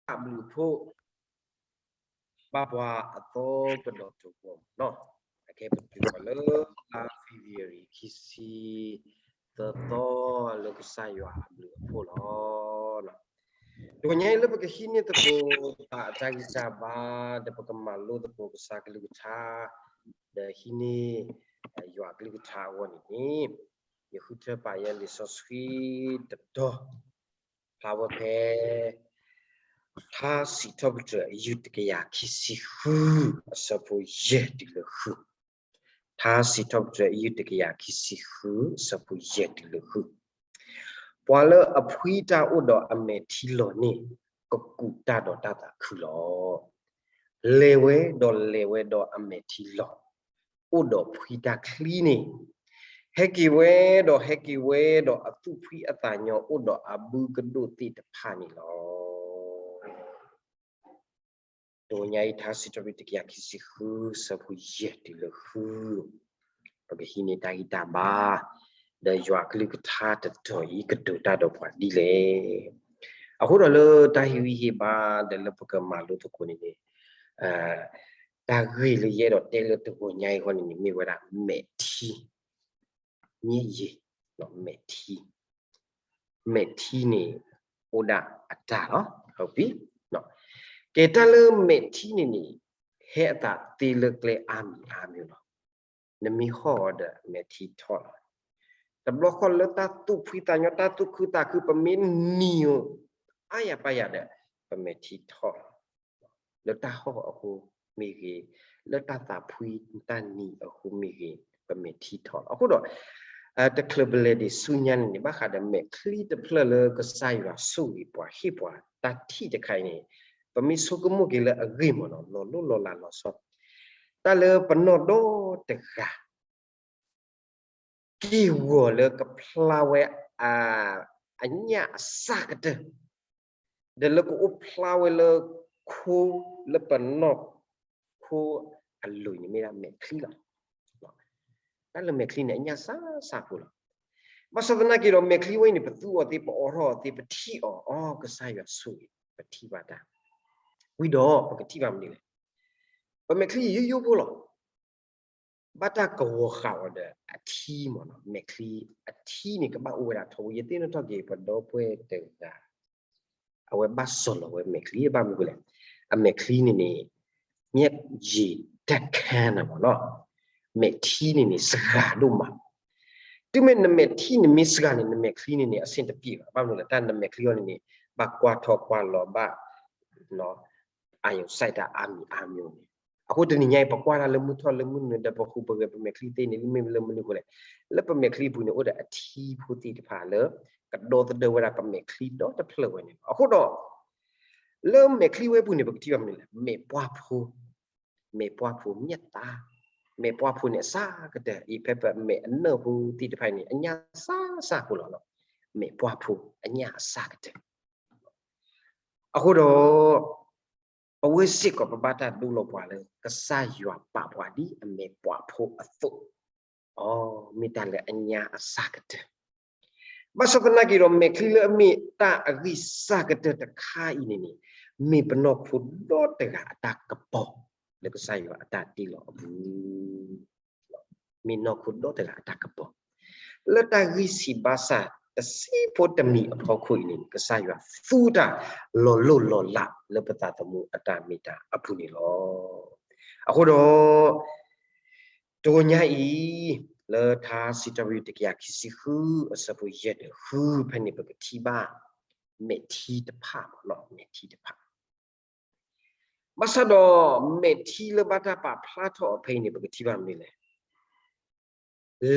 ကစၢ်ယွၤအဘျုးအဖှိၣ် ဘၣ်ပှၤအသီကဒီးတဝီန့ၣ်လီၤ. အခဲပတုၤဃီၤလၢလါ February ခံဆံသၢသီ လၢကစၢ်ယွၤအဘျုးအဖှိၣ်လီၤ. တနံၤညါအံၤလၢပကဟံးန့ၢ်သကိးတၢ်အတၢ်ဂံၢ်စၢ်ဘါ ဒီးပကမၤလိသကိးကစၢ်ကလုၢ်ကထါ ဒီးဟံးန့ၢ်ယွၤကလုၢ်ကထါအဂီၢ်န့ၣ်န့ၣ် ယဃုထၢပာ်ယဲလံာ်စီဆှံတတီၤ ဖျါဝဲဖဲ ထါစံးထီၣ်ပတြၢၤ အယုၢ်တကယၤခံဆံဃု အဆၢဖိယဲၢ်တုၤလၢဃု. ထါစံးထီၣ်ပတြၢၤ အယုၢ်တကယၤခံဆံဃု အဆၢဖိယဲၢ်တုၤလၢဃု. ပှၤလၢအဖှံတၢ်အိၣ်ဒီးအမဲာ်ထံလီၤန့ၣ် ကကူးတၢ်ဒီးတၢ်သးခုလီၤ. လဲၤဝဲဒီးလဲၤဝဲဒီးအမဲာ်ထံလီၤ အိၣ်ဒီးဖှံတၢ်ချံန့ၣ် ဟဲက့ၤဝဲဒီးဟဲက့ၤဝဲဒီးအသူၣ်ဖှံအသးညီအိၣ်ဒီးအဘုကဒိၣ်သ့ၣ်တဖၣ်န့ၣ်လီၤ. တနံၤညါအံၤ ထါစံးထီၣ်ပတြၢၤ တကယၤခံဆံဃု ဆၢဖိယဲၢ်တုၤလၢဃု ပကဟံးန့ၢ်တၢ်ဂံၢ်တၢ်ဘါ ဒီးယွၤကလုၢ်ကထါတတီၤအံၤ ကတိၤတၢ်ဒီးပှၤဒ်လဲၣ်. အဃိဒီးလၢတၢ်ဟ့ၣ်ဂံၢ်ဟ့ၣ်ဘါ ဒီးလၢပကမၤလိသကိးန့ၣ်န့ၣ် တၢ်ဂ့ၢ်လၢယအဲၣ်ဒိးတဲလၢတဂီၤညါအံၤဃီန့ၣ်န့ၣ် မ့ၢ်ဝဲဒၣ်မဲာ်ထံ မ့ၢ်ယံၤ မဲာ်ထံ မဲာ်ထံန့ၣ် အိၣ်ဒၣ်အတၢ်လီၤ. ကဲတၢ်လၢမဲာ်ထံန့ၣ်န့ၣ် ဟဲအသးသ့လၢကျဲအါမံၤအါမံၤလီၤ. နမ့ၢ်ဟီၣ်အီၤဒီးမဲာ်ထံထီၣ်လီၤ. တဘျီဃီလၢတၢ်သူၣ်ဖှံသးညီ တၢ်သူၣ်ခုသးခု ပမ့ၢ်နံၤအီၤ အါယၤပၢ်ယၤဒီး ပမဲာ်ထံထီၣ်လီၤ. လၢတၢ်ဟီၣ်အဃိမ့ၢ်ဂ့ၤ, လၢတၢ်သးဖှံတၢ်နံၤအဃိမ့ၢ်ဂ့ၤ, ပမဲာ်ထံထီၣ်လီၤ. အဃိဒီး တချုးပလဲၤဒံးဆူညါန့ၣ်န့ၣ် ဘၣ်ဃးဒီးမဲာ်ချံတဖျၢၣ်လၢကစၢ်ယွၤဆိၣ်ဂ့ၤပှၤဟ့ၣ်ပှၤတၢ်ထံၣ်တခါအံၤန့ၣ် ပမ့ၢ်ဆိကမိၣ်က့ၤလၢအဂ့ၢ်မ့ၢ်နီၤ လီၤလိၢ်လီၤလးလီၤဆီ တၢ်လၢပနီၢ်ဒီတဂၤ က့ၢ်ဂီၤလၢကဖျါဝဲ အညၣ်အစၢ်ကတၢၢ် ဒီးလၢကအိၣ်ဖျါဝဲလၢခိ လၢပနီၢ်ခိအလိၤန့ၣ် မ့ၢ်ဒၣ်မဲာ်ချံလီၤ. တၢ်လၢမဲာ်ချံန့ၣ် အညၣ်စၢ်စၢ်ဖိလီၤ. ဘၣ်ဆၣ်သနာ်က့ဒီး မဲာ်ချံဝဲအံၤန့ၣ် ပသူအီၤသ့ ပအိးထီၣ်အီၤသ့ ပထံၣ်အီၤ အိ ကစၢ်ယွၤဆိၣ်ဂ့ၤ ပထံၣ်ဘၣ်တၢ် ဝံၤဒီးပကထံၣ်ဘၣ်မနုၤလဲၣ်. ပမဲာ်ချံယိယိဖိလီၤ. ဘၣ်တၢ်ကဝီၤဃာ်အီၤဒီးအထံမ့ၢ်နီၤ, မဲာ်ချံအထံန့ၣ် ကဘၣ်အိၣ်ဝဲဒၣ်ထီဘိ. ယသ့ၣ်နီၣ်ထီၣ်က့ၤ ပဒီပုၢ်ဝဲၢ်တဂၤ အဝဲဘၣ်စီၢ်လီၤဝဲမဲာ်ချံ ဘၣ်မနုၤလဲၣ်. အမဲာ်ချံန့ၣ်န့ၣ် မျက်ရည်တခမ်းန့ၣ်မ့ၢ်နီၤ, မဲာ်ထံန့ၣ်န့ၣ် စှၤဒိၣ်မး. တုၤမ့ၢ်နမဲာ်ထံန့ၣ်မ့ၢ်စှၤန့ၣ် နမဲာ်ချံန့ၣ်န့ၣ် အဆင်တပြေပါ. ဘၣ်မနုၤလဲၣ်, တၢ်နမဲာ်ချံအံၤန့ၣ်န့ၣ် ဘၣ်ကွၢ်ထီၣ်ကွၢ်လီၤ ဘၣ် အာရုံစိုက် တၢ်အါမံၤအါမံၤန့ၣ်. အဃိတနံၤညါအံၤ ပကွၢ်တၢ်လၢမုၢ်ထီၣ်လၢမုၢ်နုာ်ဒီး ပဟူးပဂဲၤပမဲာ်ချံသ့န့ၣ် မ့ၢ်လၢမနုၤအဃိလဲၣ်. လၢပမဲာ်ချံအပူၤန့ၣ် အိၣ်ဒီးအထံဖိသ့ၣ်တဖၣ်လၢ ကဒီသဒၢဝဲဒၣ်ပမဲာ်ချံဒီတဖျၢၣ်ဝဲန့ၣ်လီၤ. အဃိဒီး လၢမဲာ်ချံဝဲအပူၤန့ၣ် ပကထံၣ်ဘၣ်မနုၤလဲၣ်, မဲာ်ပှၢ်ဖိ, မဲာ်ပှၢ်ဖိ မျက်ရည်, မဲာ်ပှၢ်ဖိန့ၣ် အစှၤကတၢၢ်အံၤ ဖဲပမဲာ်အနၢၣ်ဖိသ့ၣ်တဖၣ်အံၤန့ၣ် အညၣ်စှၤစှၤဖိလီၤ. မဲာ်ပှၢ်ဖိ အညၣ်အစှၤကတၢၢ် အဃိဒီး ပဝဲစ့ၢ်ကီး ပဘၣ်တၢ်ဒိလီၤပှၤလၢ ကစၢ်ယွၤပာ်ပှၤဒ်အမဲာ်ပှၢ်ဖိအသိး, အိ မ့ၢ်တၢ်လၢအညၣ်အစှၤကတၢၢ်. ဘၣ်ဆၣ်သနာ်က့ဒီး မဲာ်ချံလၢအမ့ၢ်တၢ်အဂံၢ်စှၤကတၢၢ်တခါအံၤန့ၣ်န့ၣ် မ့ၢ်ပနီၢ်ခိဒီတဂၤအတၢ်ကပီၤ လၢကစၢ်ယွၤအတၢ်တ့လီၤအပူၤ မ့ၢ်နီၢ်ခိဒီတဂၤအတၢ်ကပီၤ လၢတၢ်ဂံၢ်ဆံးဘါစၢ်တဆံဖိတမံၤအဖီခိၣ်အံၤန့ၣ် ကစၢ်ယွၤသူတၢ်လီၤလိၢ်လီၤလးလၢပသးသမူအတၢ်မ့ၢ်တၢ်အပူၤန့ၣ်လီၤ. အဃိဒီး တဂီၤညါအံၤ လၢထါစံးထီၣ်ပတြၢၤ တကယၤခံဆံဃု အဆၢဖိယဲၢ်ဒီးဃုဖဲန့ၣ် ပကထံၣ်ဘၣ် မဲာ်ထံတဖၣ်မ့ၢ်နီၤ မဲာ်ထံတဖၣ် ဘၣ်ဆၣ်ဒီး မဲာ်ထံလၢဘၣ်တၢ်ပာ်ဖျါထီၣ်အီၤဖဲအံၤန့ၣ် ပကထံၣ်ဘၣ်မနုၤလဲၣ်.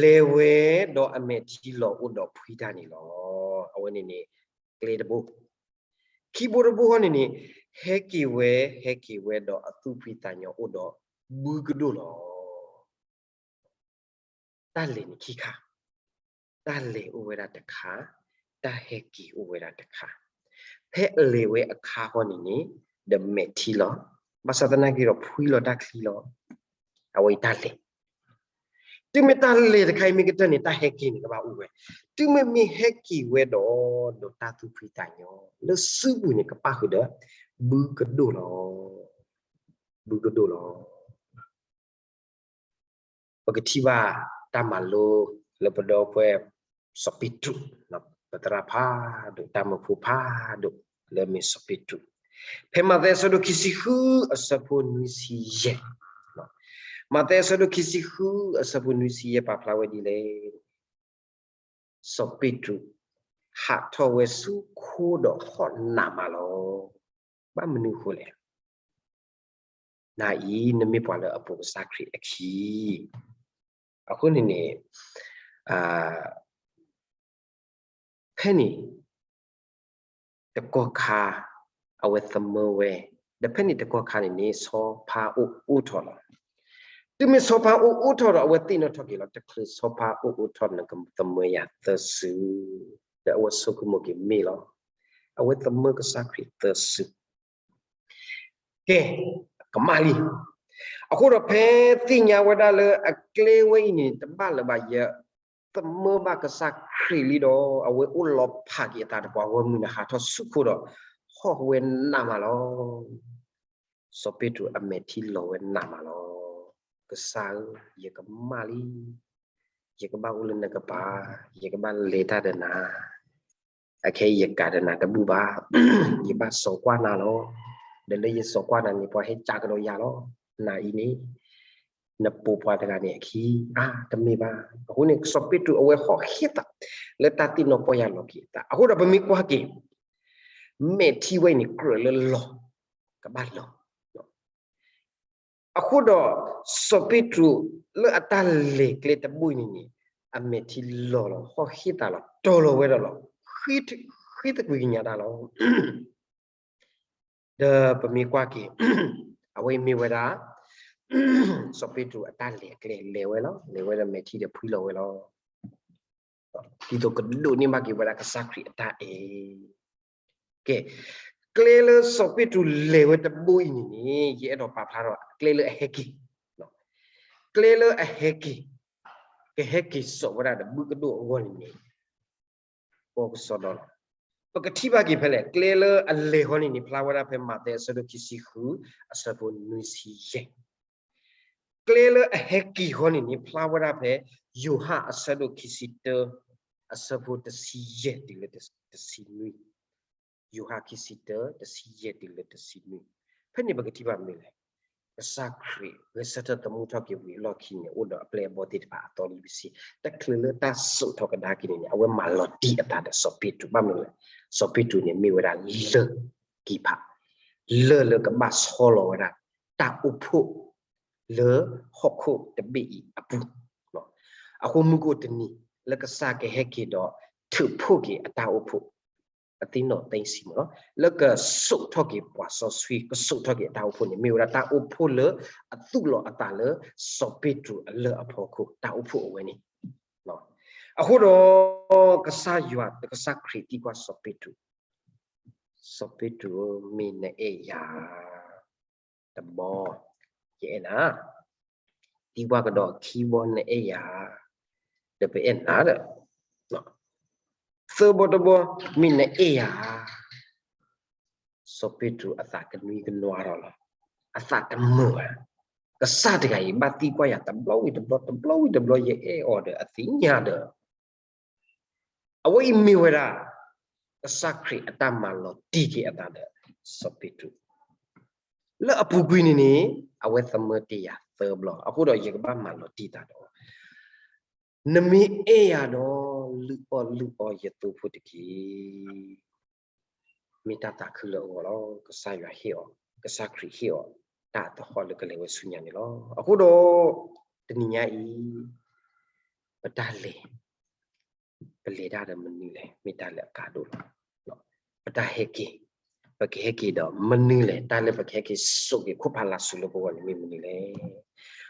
လဲၤဝဲဒီးအမဲာ်ထံလီၤအိၣ်ဒီးဖှံတၢ်န့ၣ်လီၤ. အဝဲန့ၣ်န့ၣ် ကျဲတဘိ, ခံဘိတဘိဃီန့ၣ်န့ၣ် ဟဲက့ၤဝဲ ဟဲက့ၤဝဲဒီးအသူၣ်ဖှံသးညီအိၣ်ဒီးဘုကဒိၣ်လီၤ. တၢ်လဲၤန့ၣ်ခံခါ, တၢ်လဲၤအိၣ်ဝဲဒၣ်တခါ, တၢ်ဟဲက့ၤအိၣ်ဝဲဒၣ်တခါ. ဖဲအလဲၤဝဲအခါဃီန့ၣ်န့ၣ် ဒီးမဲာ်ထံလီၤ. ဘၣ်ဆၣ်သနာ်က့ဒီးဖှံလီၤတၢ်ချံလီၤ. အဝဲအံၤတၢ်လဲၤ တုၤမ့ၢ်တၢ်လဲၤတခါအံၤမ့ၢ်ကတၢၢ်န့ၣ် တၢ်ဟဲက့ၤန့ၣ်ကဘၣ်အိၣ်ဝဲ. တုၤမ့ၢ်မ့ၢ်ဟဲက့ၤဝဲဒီး ဒီးတၢ်သူၣ်ဖှံသးညီ လၢစုပူၤန့ၣ် ကပၣ်ဃုာ်ဒီး ဘုကဒိၣ်လီၤ. ဘုကဒိၣ်လီၤ. ပကထံၣ်ဘၣ်တၢ်မၤလိလၢပဒီပုၢ်ဝဲၢ် စီၤပ့းတရူး, ပသရၣ်ဖးဒိၣ် တၢ်မၢဖိဖးဒိၣ်လၢအမ့ၢ်စီၤပ့းတရူး, ဖဲမးသဲအဆၢဒိၣ်ခံဆံဃု အဆၢဖိနွံဆံယဲၢ်, မးသဲအဆၢဒိၣ်ခံဆံဃု အဆၢဖိနွံဆံယဲၢ် ပာ်ဖျါဝဲဒ်လဲၣ်. စီၤပ့းတရူး ဟးထီၣ်ဝဲဆူခိဒီးဟီၣ်နးမးလီၤ. ဘၣ်မနုၤအဃိလဲၣ်. နၤအံၤ နမ့ၢ်ပှၤလၢအပိာ်ကစၢ်ခရံာ်အခံ, အဃိန့ၣ်န့ၣ် ဖဲန့ၣ် တကီၢ်ခါ အဝဲသမၢဝဲ, ဒီးဖဲန့ၣ်တကီၢ်ခါန့ၣ်န့ၣ် ဆီဖါအိၣ်အိၣ်ထီၣ်လီၤ. တုၤမ့ၢ်ဆီဖါအိၣ်အိၣ်ထီၣ်ဒီး အဝဲသ့ၣ်နီၣ်ထီၣ်က့ၤလီၤ, တချုးဆီဖါအိၣ်အိၣ်ထီၣ် နကသမၢယၤသၢစု, ဒီးအဝဲဆိကမိၣ်က့ၤမ့ၢ်လီၤ. အဝဲသမၢကစၢ်ခရံာ်သၢစု. ကဲ, ကမၣ်လံ. အဃိဒီးဖဲသ့ၣ်ညါဝဲဒၣ်လၢအကျဲဝဲအံၤန့ၣ် တဘၣ်လၢၤဘၣ်, ယသမၢဘၣ်ကစၢ်ခရံာ်လံဒီး အဝဲအိၣ်လီၤဖးက့ၤအသးဒီးပှၤဂီၢ်မုၢ်န့ၣ် ဟးထီၣ်ဆူခိဒီး ဟီၣ်ဝဲနးမးလီၤ. စီၤပ့းတရူးအမဲာ်ထံလီၤဝဲနးမးလီၤ. ကစၢ်ဧၢ, ယကမၣ်လံ. ယကဘၣ်အိၣ်လၢနကပၤ, ယကဘၣ်လဲၤတၢ်ဒီးနၤ. အခဲအံၤယကးဒီးနၤတဘူၣ်ဘၣ်, ယဘၣ်စိာ်ကွၢ်နၤလီၤ. ဒီးလၢယစိာ်ကွၢ်နၤန့ၣ် ပှၤဟဲကးကဒီးယၤလီၤ. နၤအံၤန့ၣ် နပိာ်ပှၤတဂၤန့ၣ်အခံ, အါ တမ့ၢ်ဘၣ်. အဃိန့ၣ် စီၤပ့းတရူးအဝဲဟီၣ်ဟ့ၣ်သး လၢတၢ်သ့ၣ်နီၣ်ပီၢ်ယၢ်လီၤက့ၤအသး. အဃိဒီးပမ့ၢ်ကွၢ်က့ၤ မဲာ်ထံဝဲအံၤန့ၣ် ကြၢးလၢလီၤ, ကဘၣ်လီၤ. အဃိဒီး စီၤပ့းတရူးလၢအတၢ်လဲၤကျဲတဘိအံၤန့ၣ်န့ၣ် အမဲာ်ထံလီၤလီၤ, ဟီၣ်ဟ့ၣ်သးလီၤ, တီၤလီၤဝဲဒီးလီၤ, ဃ့သကွံာ်ကညးတၢ်လီၤ. ဒီးပမ့ၢ်ကွၢ်က့ၤ အဝဲအံၤမ့ၢ်ဝဲဒၣ် စီၤပ့းတရူးအတၢ်လဲၤကျဲ, လဲၤဝဲလီၤ, လဲၤဝဲဒီးမဲာ်ထံဒီးဖှံလီၤဝဲလီၤ. ဒ်သိးကဒိးန့ၢ်ဘၣ်က့ၤဝဲဒၣ်ကစၢ်ခရံာ်အတၢ်အဲၣ်. ကဲ, ကျဲလၢစီၤပ့းတရူးလဲၤဝဲတဘိအံၤန့ၣ်န့ၣ် ယအဲၣ်ဒိးပာ်ဖျါထီၣ်ကျဲလၢအဟဲက့ၤ, ကျဲလၢအဟဲက့ၤ, ကဟဲက့ၤစိာ်ဝဲဒၣ်ဒီးဘုကဒိၣ်အဂီၢ်န့ၣ်န့ၣ် ကီကစီဒီလီၤ. ပကထံၣ်ဘၣ်က့ၤဖဲလဲၣ်, ကျဲလၢအလဲၤဃီန့ၣ်န့ၣ် ဖျါဝဲဒၣ်ဖဲမးသဲအဆၢဒိၣ်ခံဆံဃု အဆၢဖိနွံဆံယဲၢ်. ကျဲလၢအဟဲက့ၤဃီန့ၣ်န့ၣ် ဖျါဝဲဒၣ်ဖဲ ယိၤဟၣ်အဆၢဒိၣ်ခံဆံတၢ အဆၢဖိတဆံယဲၢ်တုၤလၢတဆံနွံ, ယိၤဟၣ်ခံဆံတၢ တဆံယဲၢ်တုၤလၢတဆံနွံ. ဖဲန့ၣ်ပကထံၣ်ဘၣ်မနုၤလဲၣ်. ကစၢ်ခရံာ်ဂဲၤဆၢထၢၣ်သမူထီၣ်က့ၤဝံၤအလီၢ်ခံန့ၣ် အိၣ်ဒီးအပျဲၢ်အဘီၣ်သ့ၣ်တဖၣ်အသီလံပစံး, တချုးလၢတၢ်စိာ်ထီၣ်ကဒါက့ၤန့ၣ်န့ၣ် အဝဲမၤလီၤတံၢ်အသးဒီးစီၤပ့းတရူး. ဘၣ်မနုၤလဲၣ်. စီၤပ့းတရူးန့ၣ်မ့ၢ်ဝဲဒၣ်လၢၢ်ကံဖး လၢၢ်လၢကဘၣ်ဆီလီၤဝဲဒၣ် တၢ်အိၣ်ဖှိၣ်လၢဟီၣ်ခိၣ်တဘ့ၣ်အံၤအပူၤ, အဃိမုၢ်ကအိၣ်တနံၤ လၢကစၢ်ကဟဲက့ၤဒီးထုးဖှိၣ်က့ၤအတၢ်အိၣ်ဖှိၣ် အသ့ၣ်နီၣ်သ့ၣ်စံမ့ၢ်နီၤ လၢကစိာ်ထီၣ်က့ၤပှၤစီဆှံ ကစိာ်ထီၣ်က့ၤအတၢ်အိၣ်ဖှိၣ်န့ၣ် မ့ၢ်ဝဲဒၣ်တၢ်အိၣ်ဖှိၣ်လၢအသူၣ်လီၤအသးလၢ စီၤပ့းတရူးအလၢၢ်အဖီခိၣ် တၢ်အိၣ်ဖှိၣ်အဝဲန့ၣ်. အဃိဒီး ကစၢ်ယွၤ ကစၢ်ခရံာ်သံကွၢ်စီၤပ့းတရူး, စီၤပ့းတရူးဧၢ မ့ၢ်နအဲၣ်ယၤ တဘီ ယအဲၣ်နၤ, သံကွၢ်ကဒီးခံဘီ နအဲၣ်ယၤ ဒီးပအဲၣ်နၤဒီး သၢဘီတဘီ မ့ၢ်နအဲၣ်ယၤ. စီၤပ့းတရူးအသးကနွံကနွါထီၣ်လီၤ. အသးတမုာ်ဘၣ်. ကစၢ်တဂၤအံၤ ဘၣ်သံကွၢ်ယၤတဘျီဝံၤတဘျီ တဘျီဝံၤတဘျီ ယအဲၣ်အီၤဒီးအသ့ၣ်ညါဒီး အဝဲအံၤမ့ၢ်ဝဲဒၣ် ကစၢ်ခရံာ်အတၢ်မၤလီၤတံၢ်က့ၤအသးဒီး စီၤပ့းတရူး လၢအပူၤကွံာ်န့ၣ်န့ၣ် အဝဲသမၢတ့ၢ်ယၤသၢဘျီ အဃိဒီးယကဘၣ်မၤလီၤတံၢ်သးဒီး နမ့ၢ်အဲၣ်ယၤဒီး လုၢ်အီၣ်လုၢ်အီယသိဖိတက့ၢ်. မ့ၢ်တၢ်သးခုလၢအဂီၢ်လီၤ. ကစၢ်ယွၤဟ့ၣ်အီၤ, ကစၢ်ခရံာ်ဟ့ၣ်အီၤ တၢ်သဟီၣ်လၢကလဲၤဝဲဆူညါန့ၣ်လီၤ. အဃိဒီး တနံၤညါအံၤ ပတၢ်လဲၤ ပလဲၤတၢ်ဒီးမနုၤလဲၣ်, မ့ၢ်တၢ်လၢအကါဒိၣ်လီၤ. ပတၢ်ဟဲက့ၤ ပကဟဲက့ၤဒီးမနုၤလဲၣ်, တၢ်လၢပကဟဲက့ၤစိာ်က့ၤခိၣ်ဖးလာ်စူၤလၢပဂီၢ်န့ၣ်မ့ၢ်မနုၤလဲၣ်.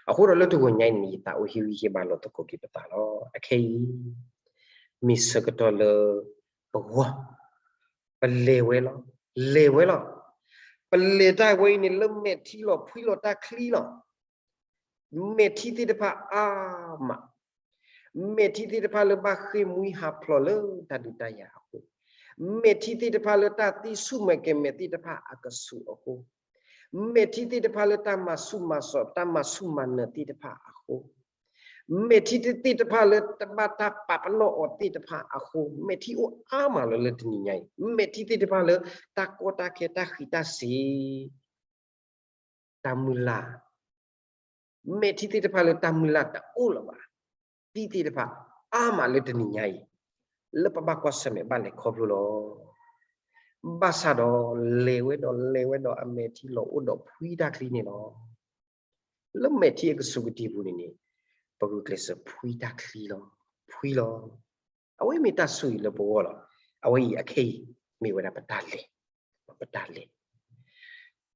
အဃိဒီးလၢတဂီၤညါအံၤန့ၣ် ယသးအိၣ်ဟ့ၣ်ဂံၢ်ဟ့ၣ်ဘါလီၤသကိးက့ၤပသးလီၤ. အခဲအံၤ မ့ၢ်ဆၢကတီၢ်လၢပဂီၢ် ပလဲၤဝဲလီၤ, လဲၤဝဲလီၤ. ပလဲၤတၢ်ဝဲအံၤန့ၣ် လၢမဲာ်ထံလီၤ ဖှံလီၤတၢ်ချံလီၤ. မဲာ်ထံသ့ၣ်တဖၣ်အါမး, မဲာ်ထံသ့ၣ်တဖၣ်လၢဘၣ်ဃ့ၢ်မှံဟးဖျိးလၢတၢ်ဒုးတၢ်ယၤအဃိ, မဲာ်ထံသ့ၣ်တဖၣ်လၢတၢ်သံဆူၣ်မဲာ်ကဲၤမဲာ်သ့ၣ်တဖၣ်အကဆူးအဃိ, မဲာ်ထံသ့ၣ်တဖၣ်လၢတၢ်မၤဆူၣ်မၤစိး တၢ်မၤဆူၣ်မၤနၢၤသ့ၣ်တဖၣ်အဃိ, မဲာ်ထံသ့ၣ်တဖၣ်လၢတဘၣ်တၢ်ပာ်ပနီၣ်အီၤသ့ၣ်တဖၣ်အဃိ, မဲာ်ထံအိၣ်အါမးလီၤလၢတနံၤညါအံၤ, မဲာ်ထံသ့ၣ်တဖၣ်လၢတၢ်ကီတၢ်ခဲတၢ်ဃံးတၢ်စ့ၤ တၢ်မုၢ်လၢ်, မဲာ်ထံသ့ၣ်တဖၣ်လၢတၢ်မုၢ်လၢ်တအိၣ်လၢၤဘၣ်, သ့ၣ်တဖၣ်အါမးလၢတနံၤညါအံၤ, လၢပဘၣ်ကွၢ်ဆၢၣ်မဲာ်ဘၣ်လဲၤခီဖျိလီၤ. ဘၣ်ဆၣ်ဒီးလဲၤဝဲဒီးလဲၤဝဲဒီးအမဲာ်ထံလီၤအိၣ်ဒီးဖှံတၢ်ချံန့ၣ်လီၤ. လၢမဲာ်ထံအကဆူးကတံၤပူၤန့ၣ်န့ၣ်, ပဂုာ်ကျဲးစၢးဖှံတၢ်ချံလီၤ, ဖှံလီၤ. အဝဲမ့ၢ်တၢ်ဆိၣ်ဂ့ၤလၢပဂီၢ်လီၤ. အဝဲအံၤအခဲအံၤ မ့ၢ်ဝဲဒၣ်ပတၢ်လဲၤ, ပတၢ်လဲၤ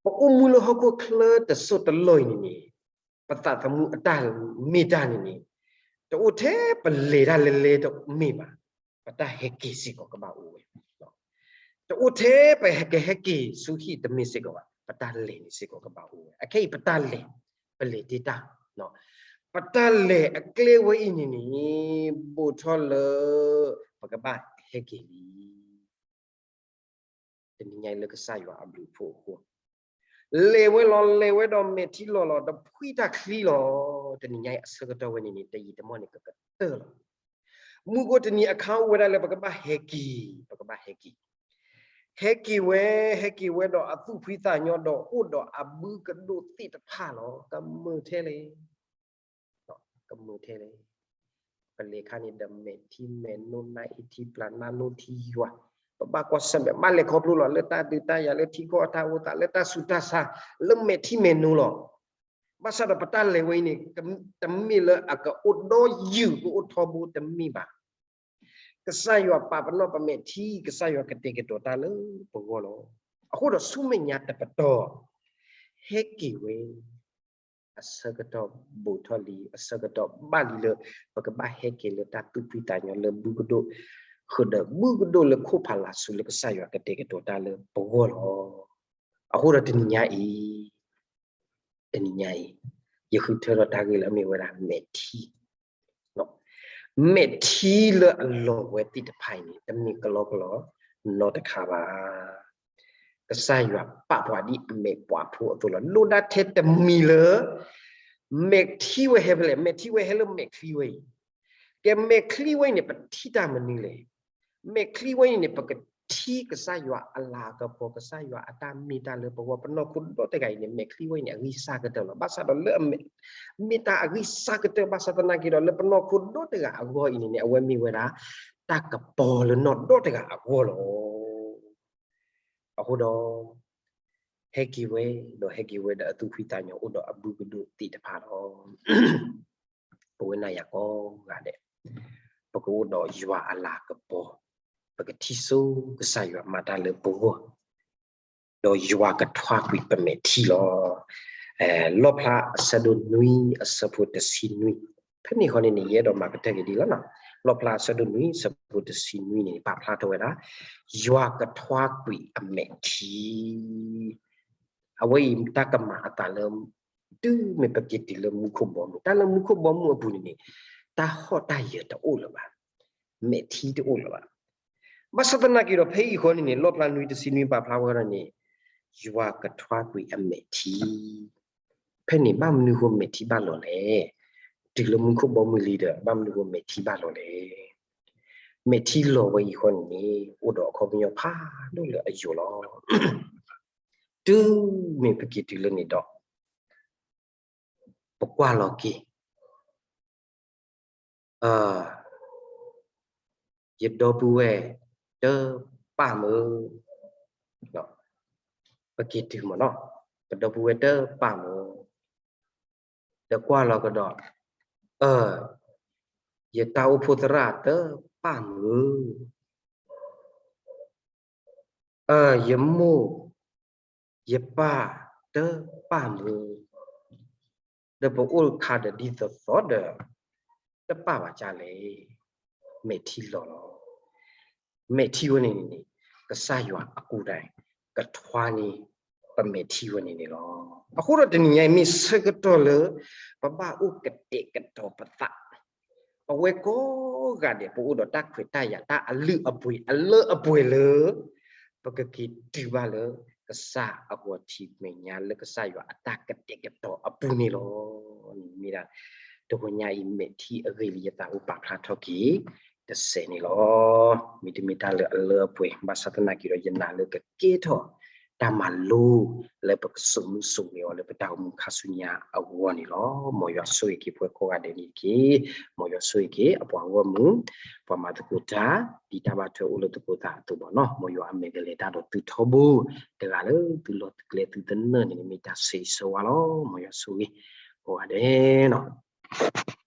ပအိၣ်မူလၢဟီၣ်ခိၣ်ချၢတစိၢ်တလီၢ်အံၤန့ၣ်န့ၣ်, ပသးသမူအတၢ်မ့ၢ်တၢ်န့ၣ်န့ၣ်, တအိၣ်ထဲပလဲၤတၢ်လဲၤလဲၤတမ့ၢ်ဘၣ်, ပတၢ်ဟဲက့ၤစ့ၢ်ကီးကဘၣ်အိၣ်ဝဲ, တအိၣ်ထဲပကဟဲက့ၤဆူဟံၣ်တမ့ၢ်စ့ၢ်ကီးဘၣ်, ပတၢ်လဲၤန့ၣ်စ့ၢ်ကီးကဘၣ်အိၣ်ဝဲ. အခဲအံၤပတၢ်လဲၤ, ပလဲၤတ့ၢ်တၢ်, ပတၢ်လဲၤအကျဲဝဲအံၤန့ၣ်န့ၣ်, ဘူးထီၣ်လၢ ပကဘၣ်ဟဲက့ၤလံ တနံၤညါအံၤလၢကစၢ်ယွၤအဘျုးအဖှိၣ်အဃိ, လဲၤဝဲလီၤ, လဲၤဝဲဒီးမဲာ်ထံလီၤလီၤ, ဒီးဖှံတၢ်ချံလီၤ. တနံၤညါအံၤအဆၢကတီၢ်ဝဲန့ၣ်န့ၣ် တယံာ်တမီၢ်န့ၣ်ကကတၢၢ်လီၤ. မုၢ်ဂီၤတနံၤအခါအိၣ်ဝဲဒၣ်လၢပကဘၣ်ဟဲက့ၤ, ပကဘၣ်ဟဲက့ၤ, ဟဲက့ၤဝဲ, ဟဲက့ၤဝဲဒီးအသူၣ်ဖှံသးညီဒီးအိၣ်ဒီးအဘုကဒိၣ်သ့ၣ်တဖၣ်လီၤ. ကမုာ်ထဲလဲၣ် ကမုာ်ထဲလဲၣ်. ပလဲၤခါန့ၣ်ဒီးမဲာ်ထံမဲာ်နိ နၢ်အ့ထံပျၢ် နၢ်နိထံယွၤ, ပဘၣ်ကွၢ်ဆၢၣ်မဲာ်ဘၣ်လဲၤခီဖျိလီၤ လၢတၢ်ဒုးတၢ်ယၤ လၢထံကီၢ်အတၢ်အိၣ်သး လၢတၢ်ဆူးတၢ်ဆါ, လၢမဲာ်ထံမဲာ်နိလီၤ. ဘၣ်ဆၣ်ဒီးပတၢ်လဲၤဝဲအံၤန့ၣ် တမ့ၢ်လၢအကအိၣ်ဒီယုၢ် ကအိၣ်ထီဘိတမ့ၢ်ဘၣ်. ကစၢ်ယွၤပာ်ပနီၣ်ပမဲာ်ထံ, ကစၢ်ယွၤကတဲာ်ကတီၤတၢ်လၢပဂီၢ်လီၤ. အဃိဒီးဆူမဲာ်ညါတပတီၢ် ဟဲက့ၤဝဲ အဆၢကတီၢ်ဘူးထီၣ်လံ, အဆၢကတီၢ်ဘၣ်လံလၢ ပကဘၣ်ဟဲက့ၤလၢတၢ်သူၣ်ဖှံသးညီလၢဘုကဒိၣ်, ဃုာ်ဒီးဘုကဒိၣ်လၢခိၣ်ဖးလာ်ဆူလၢကစၢ်ယွၤကတဲာ်ကတီၤတၢ်လၢပဂီၢ်လီၤ. အဃိဒီးတနံၤညါအံၤ တနံၤညါအံၤ ယဃုထၢထီၣ်တၢ်ဂ့ၢ်လၢအမ့ၢ်ဝဲဒၣ်မဲာ်ထံ မဲာ်ထံလၢအလီၤဝဲသ့ၣ်တဖၣ်အံၤန့ၣ် တမ့ၢ်ကလီကလီနီတခါဘၣ်. ကစၢ်ယွၤပာ်ပှၤဒ်အမဲာ်ပှၤဖိအသိးလီၤ. ဒိၣ်ဒၣ်ထဲတမံၤလၢ မဲာ်ထံဝဲဟဲဖဲလဲၣ်, မဲာ်ထံဝဲဟဲလၢမဲာ်ချံဝဲအံၤ, ကဲမဲာ်ချံဝဲအံၤန့ၣ် ပထံၣ်တၢ်မနုၤလဲၣ်. မဲာ်ချံဝဲအံၤန့ၣ် ပကထံၣ်ကစၢ်ယွၤအလၤကပီၤ, ကစၢ်ယွၤအတၢ်မ့ၢ်တၢ်လၢပဂီၢ်, ပနီၢ်ခိဒီတဂၤအံၤန့ၣ် မဲာ်ချံဝဲအံၤန့ၣ် အဂံၢ်စၢ်ကတၢၢ်လီၤ. ဘၣ်ဆၣ်ဒီးလၢအမ့ၢ်, မ့ၢ်တၢ်အဂံၢ်စၢ်ကတၢၢ် ဘၣ်ဆၣ်သနာ်က့ဒီး လၢပနီၢ်ခိဒီတဂၤအဂီၢ်အံၤန့ၣ်န့ၣ် အဝဲမ့ၢ်ဝဲဒၣ် တၢ်ကပီၤလၢနီၢ်ဒီတဂၤအဂီၢ်လီၤ. အဃိဒီး ဟဲက့ၤဝဲ, ဒီးဟဲက့ၤဝဲဒီးအသူၣ်ဖှံသးညီအိၣ်ဒီးအဘုကဒိၣ်သ့ၣ်တဖၣ်လီၤ. ပဝဲနၤယၤကိးဂၤဒဲး ပကအိၣ်ဒီးယွၤအလၤကပီၤ, ပကထံၣ်ဆိကစၢ်ယွၤမၤတၢ်လၢပဂီၢ်, ဒီးယွၤကထွါကွံာ်ပမဲာ်ထံလီၤ. လီၣ်ဖျါအဆၢဒိၣ်နွံအဆၢဖိတဆံနွံ, ဖဲန့ၣ်ဃီန့ၣ်န့ၣ် ယအဲၣ်ဒိးမၤကတၢၢ်က့ၤဒ်လီၤ. လီၣ်ဖျါအဆၢဒိၣ်နွံအဆၢဖိတဆံနွံန့ၣ် ပာ်ဖျါထီၣ်ဝဲဒၣ် ယွၤကထွါကွံာ်အမဲာ်ထံ အဝဲအံၤတၢ်ကမၤအသးလၢ တုၤမ့ၢ်ပက့ၤတုၤလၢမူခိၣ်ဘီမုၢ်, တၢ်လၢမူခိၣ်ဘီမုၢ်အပူၤန့ၣ်န့ၣ် တၢ်ဟီၣ်တၢ်ယၢၤတအိၣ်လၢၤဘၣ်, မဲာ်ထံတအိၣ်လၢၤဘၣ်. ဘၣ်ဆၣ်သနာ်က့ဒီး ဖဲအံၤဃီန့ၣ်န့ၣ် လီၣ်ဖျါနွံတဆံနွံပာ်ဖျါဝဲဒၣ်န့ၣ် ယွၤကထွါကွံာ်အမဲာ်ထံ ဖဲန့ၣ်ဘၣ်မနုၤဃိမဲာ်ထံဘၣ်လီၤလဲၣ်. တုၤလၢမူခိၣ်ဘီမုၢ်လံဒီး ဘၣ်မနုၤဃိမဲာ်ထံဘၣ်လီၤလဲၣ်. မဲာ်ထံလီၤဝဲအံၤဃီန့ၣ်န့ၣ် အိၣ်ဒီးအခီပညီဖးဒိၣ်လၢအယိာ်လီၤ. တုၤမ့ၢ်ပက့ၤတုၤလၢန့ၣ်ဒီး ပကွၢ်လီၤက့ၤ ယဒီပုၢ်ဝဲၢ်တပၢ်မုၢ်, ပက့ၤတုၤမ့ၢ်နီၤ, ပဒီပုၢ်ဝဲၢ်တပၢ်မုၢ်, ဒီးကွၢ်လီၤကဒီး, ယတၢ်အိၣ်ဖှိၣ်သရၣ်တပၢ်မုၢ်, ယမိၢ်ယပၢ်တပၢ်မုၢ်, ဒီးပအိၣ်ခါဒီးဒ်သိးသိးဒီး တပၢ်ဘၣ်ကၢ်လဲၣ်. မဲာ်ထံလီၤလီၤ. မဲာ်ထံဝဲန့ၣ်န့ၣ် ကစၢ်ယွၤအကူၣ်ဒၣ် ကထွါန့ၢ်ပမဲာ်ထံဝဲန့ၣ်န့ၣ်လီၤ. အဃိဒီးတနံၤညါအံၤ မ့ၢ်ဆၢကတီၢ်လၢ ပဘၣ်အိၣ်ကတဲာ်ကတီၤပသး ပဝဲကိးဂၤဒဲး ပအိၣ်ဒီးတၢ်ခွဲးတၢ်ယာ် တၢ်အလုၢ်အပှ့ၤအလၢအပှဲၤလၢ ပကက့ၤတုၤဘၣ်လၢ ကစၢ်အဂီၤထံးမဲာ်ညါလၢကစၢ်ယွၤအတၢ်ကတဲာ်ကတီၤအပူၤန့ၣ်လီၤ. န့ၣ်မ့ၢ်ဒၣ် တဂီၤညါအံၤမဲာ်ထံအဂ့ၢ်လၢယသးအိၣ်ပာ်ဖျါထီၣ်က့ၤ တစဲးန့ၣ်လီၤ. မ့တမ့ၢ်တၢ်လၢအလၢအပှဲၤ ဘၣ်ဆၣ်သနာ်က့ဒီး ယနာ်လၢကကဲထီၣ်တၢ်မၤလိ လၢပကစိာ်မုၣ်စိာ်ဂဲၤအီၤလၢပတၢ်အိၣ်မူခါဆူညါအဂီၢ်န့ၣ်လီၤ. မ်ယွၤဆိၣ်ဂ့ၤက့ၤပဝဲကိးဂၤဒဲးန့ၣ်တက့ၢ်. မ်ယွၤဆိၣ်ဂ့ၤက့ၤအပှၤဂီၢ်မုၢ် ပှၤမၤသကိးတၢ် ဒ်တၢ်ဘၣ်ထွဲအိၣ်လၢသကိးသးအသိးဘၣ်နီၤ. မ်ယွၤအမဲာ်ကလဲၤတၢ်ဒီးသုထီဘိ တဂၤလၢသုလီၢ်သုကျဲသုသနၢၣ်န့ၣ် မ့ၢ်တၢ်ဆိၣ်ဂ့ၤဆိၣ်ဝါလီၤ. မ်ယွၤဆိၣ်ဂ့ၤကိးဂၤဒဲးနီၤ.